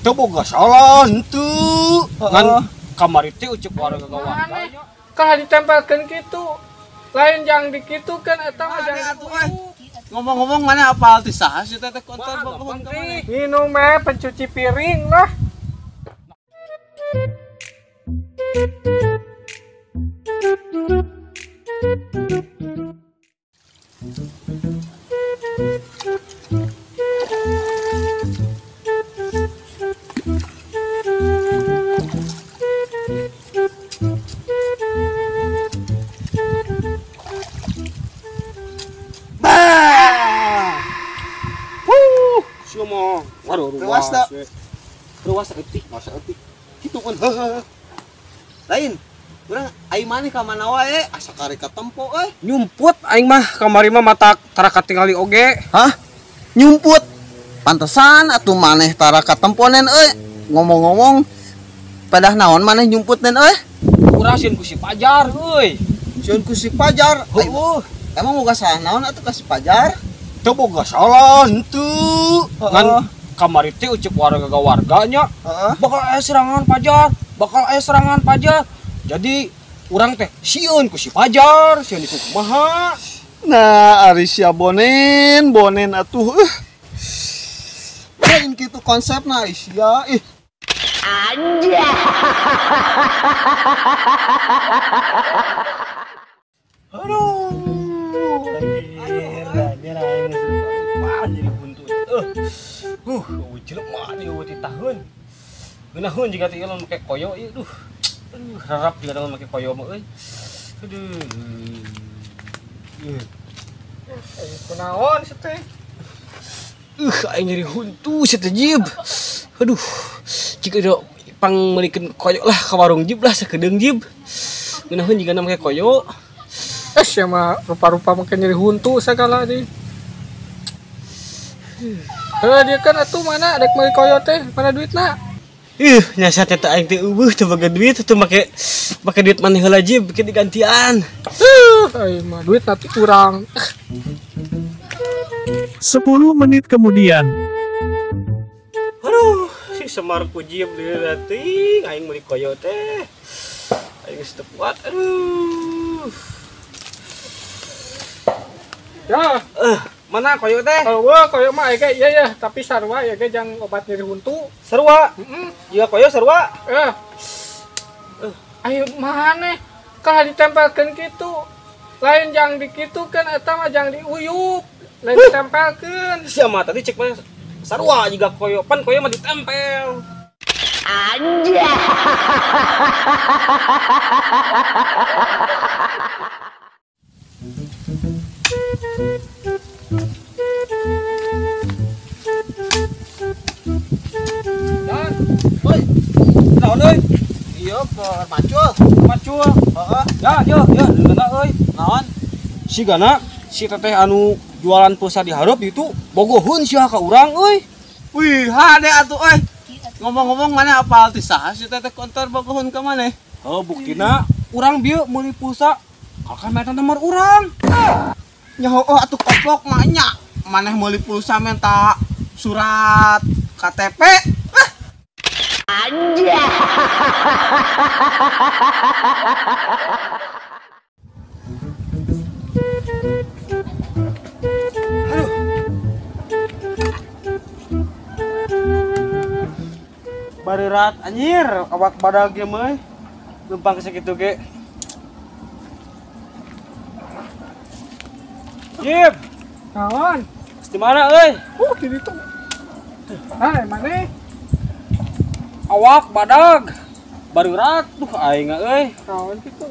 Teu boga salah henteu. Ngan kamari teh ucap warga warga. Kah ditempelkeun kitu. Lain jang dikitukeun eta mah jang Ngomong-ngomong mana apal ti saha si teteh konter bogohun ka maneh? Minum meh pencuci piring lah. Ruas tak? Ruas eutik, masa eutik. Kitu kan heuh. Lain. Urang ai maneh ka mana wae asa karek katempo euy. Nyumput aing mah kamari mah mata tara katingali oge. Hah? Nyumput. Pantesan atuh maneh tara katemponen euy. Ngomong-ngomong pedah naon maneh nyumput nen euy? Urang sieun ku si Pajar euy. Sieun ku si Pajar. Heueuh. Emang boga salah naon atuh ka si Pajar? Teu boga salah henteu. Ngan kamari teh ucap warga warganya bakal aya serangan Pajar, bakal aya serangan Pajar. Jadi urang teh sieun ku si Pajar, sieun ku kumaha. Nah, ari sia bonen, bonen atuh. Lain kitu konsepna ari sia ih. Anjay. Aduh. Jadi buntu. Jelema ieu ti tahun. Geunaheun jiga teh lamun make koyo ieu duh. Aduh, rarap jiga lamun make koyo mah euy. Aduh. Kunaon sih teh? Aing nyeri huntu sih teh jib. Aduh, jika ada pangmeulikeun koyo lah ka warung jib lah sakedeung jib. Geunaheun jiga make koyo. Sia mah rupa-rupa make nyeri huntu sagala di. Dia kan atuh mana rek meuli koyo teh, mana duitna? Ih, nyasa teh aing teh eueuh teu boga duit teu make duit maneh heula jib bikin digantian. Aing mah duit nanti kurang. 10 menit kemudian. Aduh, si Semar ku jib deui teuing aing meuli koyo teh. Aing geus teu kuat. Aduh. Ya, mana koyo teh? Wah, koyo mah ege iya ya, tapi sarua ya ge jang obat nyeri huntu. Sarua? Heeh. Iya koyo sarua. Ayo maneh kah ditempelkeun kitu. Lain jang dikitukeun eta mah jang diuyup. Lain ditempelkeun. Sia mah tadi cek mah sarua jiga koyo, pan koyo mah ditempel. Anjay. Dan, oi. Naon euy? Ieu keur macul. Macul. Heeh. Ya, ya, ya, deungeunna euy. Naon? Sigana si teteh anu jualan pulsa di hareup itu bogoheun sia ka urang euy. Wih, hade atuh euy. Ngomong-ngomong mana apal ti saha si teteh konter bogoheun ka maneh? Heuh, buktina urang bieu meuli pulsa kakak meta nomor urang. Nya heueuh atuh koplok mah nya. Maneh meuli pulsa menta surat KTP. Anjay. Aduh. Barerat anjir, awak badag ge mah. Lempang sakitu ge. Jib. Naon? Di mana euy? Di ditu. Ah, maneh? Awak badag. Barurat duh aing euy. Naon kitu?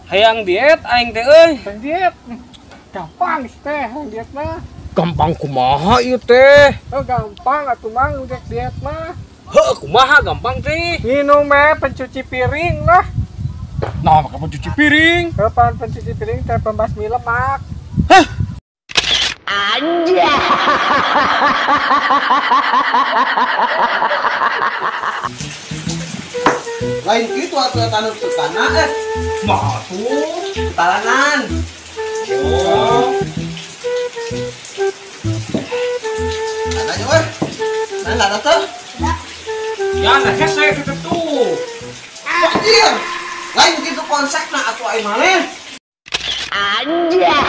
Hayang diet aing teh euy. Hayang diet. Gampang teh hayang diet mah. Gampang kumaha ieu teh? Oh, gampang atuh mang rek diet mah. Heuh, kumaha gampang teh? Minum meh pencuci piring lah. Nah, make pencuci piring. Heuh, pan pencuci piring teh pembasmi lemak. Hah? Anjay. Lain kitu atuh eta nu sutana eh. Mah atuh talanan. Oh. Ada we. Nah, ada tuh. Pan hese kitu tuh. Anjir. Lain kitu konsepna atuh ai maneh. Anjay.